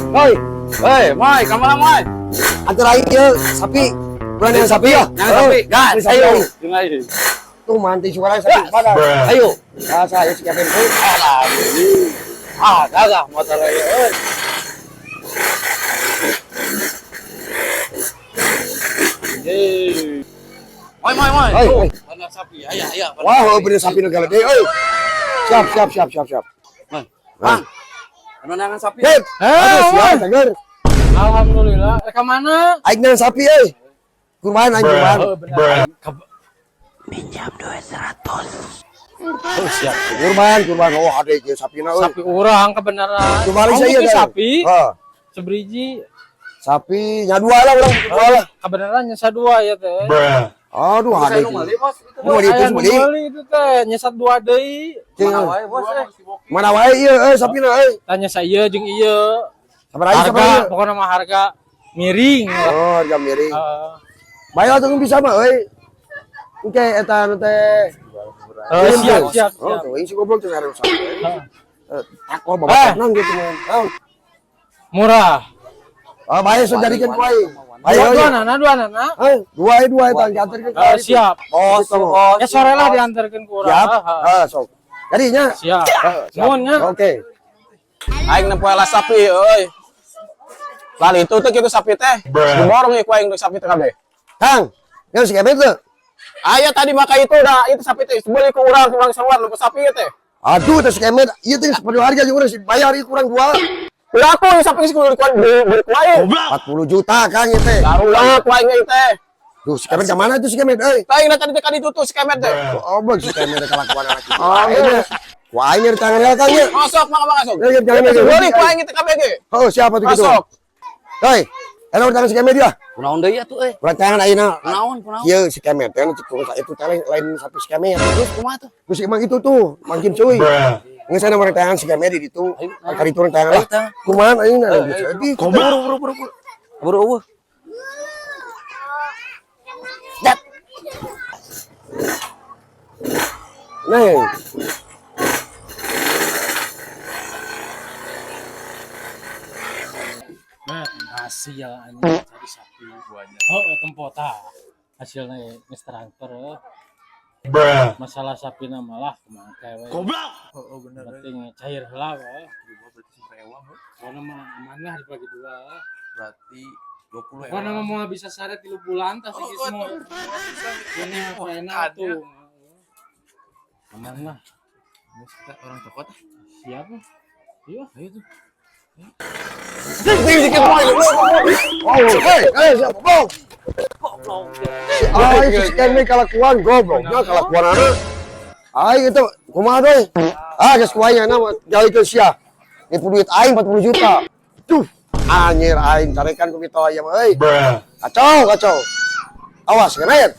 Hoi, Hei, Mai, ka mana, Mai? Antar aing ieu sapi. Bulan yang sapi ya? Yang sapi. Gas, Ayo. ayo. Jeung aing. Tuh manti suara sapi mana? Ayo. Ah, saya si Kevin. Alah, ah, gagah motor ieu euy. Hei. Mai, Mai, Mai. Hei, Tuh, hei. bener sapi. Aya, aya. Bener Wah, sapi. bener sapi nu gede euy. Siap, siap, siap, siap, siap. Mai. Bang. Anu neangan sapi. Hei, aduh, siap, woi. Tegar. Alhamdulillah. Ka mana? Aing neangan sapi euy. Kurban aing kurban. Oh, bener. Oh, siap. Kurban, kurban. Oh, ada ieu sapina euy. Sapi urang kebenaran. Kemarin Kamu saya tuh kan. sapi Heeh. sebriji. Sapi nya dua lah urang dua lah. Kebenaran nyesa dua ya teh. Aduh, ada Saya nu ieu. meuli, Bos. Itu, Nu meuli itu Aya nu meuli. meuli itu teh nyesat dua deui. Mana wae, Bos? Eh. Mana wae ieu euy sapina euy. Tanya saya jeung ieu. Sabaraha ieu, sabaraha Harga ieu? pokoknya mah harga miring lah. Oh, harga miring. Heeh. Bayar tuh bisa mah euy. Oke, eta nu teh. Siap, siap, Oh, siap. tuh si goblok tuh harus sapi. Heeh. Eh, takol babakan gitu mah. Oh, Murah. ah, bayar sudah jadikan ku aing. Bayar Dua, euy. dua nana, dua nana. Eh, dua euy, dua eta diantarkeun ka Eh, ditu. siap. Bos, Tong. bos. Ya sore lah diantarkan ke urang. Siap. Heeh. Ah, sok. Jadinya. Siap. Eh, siap. Nuhun nya. Oke. Aing nempo lah sapi euy. Lalu itu teh kitu sapi teh. Diborong ieu ku aing teh sapi teh kabeh. Kang, yang si Kemet tuh. Aya tadi maka itu dah itu sapi teh beli ku urang urang seluar lu sapi ieu teh. Aduh, teh si Kemet, ieu teh seperti harga jeung urang si bayar ieu kurang dua. Udah aku yang sapi geus kudu beli ku aing. 40 juta Kang ieu teh. Barulah ku aing ieu teh. Duh, si Kemet ke mana tuh si Kemet euy? Aing tadi teh ka ditu tuh si Kemet teh. Oh, bang si Kemet kelakuan anak itu. Oh, Aing ku aing di tangan ya Kang ya. Masuk maka masuk. Ya, jangan, jangan. Beli ku aing teh kabeh ge. Oh, siapa tuh gitu? Masuk. Hei, enak di tangan si Kemet dia. Kunaon deui atuh euy? Kurang tangan ayeuna. Kunaon, kunaon? Ieu si Kemet teh nu cek itu teh lain lain sapi si Kemet. Terus kumaha tuh? Terus emang itu tuh, makin cuy. Nggak sana orang tangan si Kemet di ditu. Kali itu orang tangan lah. Ayo, tangan. Kumaha ayeuna? Jadi Buru buru buru buru. Buru eueuh. Dat. Neng. Nah, hasil anjing cari sapi duanya. Oh, tempo tah. Hasilnya geus transfer. Eh. Masalah sapi na malah kumaha we. Goblok. Oh, oh bener. Penting cair heula we. Dua berarti seberewang. Pokoknya mah aman lah dibagi dua. Berarti 20 Pokoknya mah mau bisa sare 3 bulan tah sih Oh, semua. Ini apa enak tuh. Aman lah. Kita orang toko teh. Siap. Iya. Ayo tuh. Oh, hei, hei, siapa goblok? Si aing si Kemet kalakuan goblok. Nya kalakuan anak. Aing itu kumaha deui? Ah, geus ku aing na jalikeun sia. Nipu duit aing 40 juta. Duh, anjir aing carekan ku mitoha ieu mah euy. Kacau, kacau. Awas, Kemet.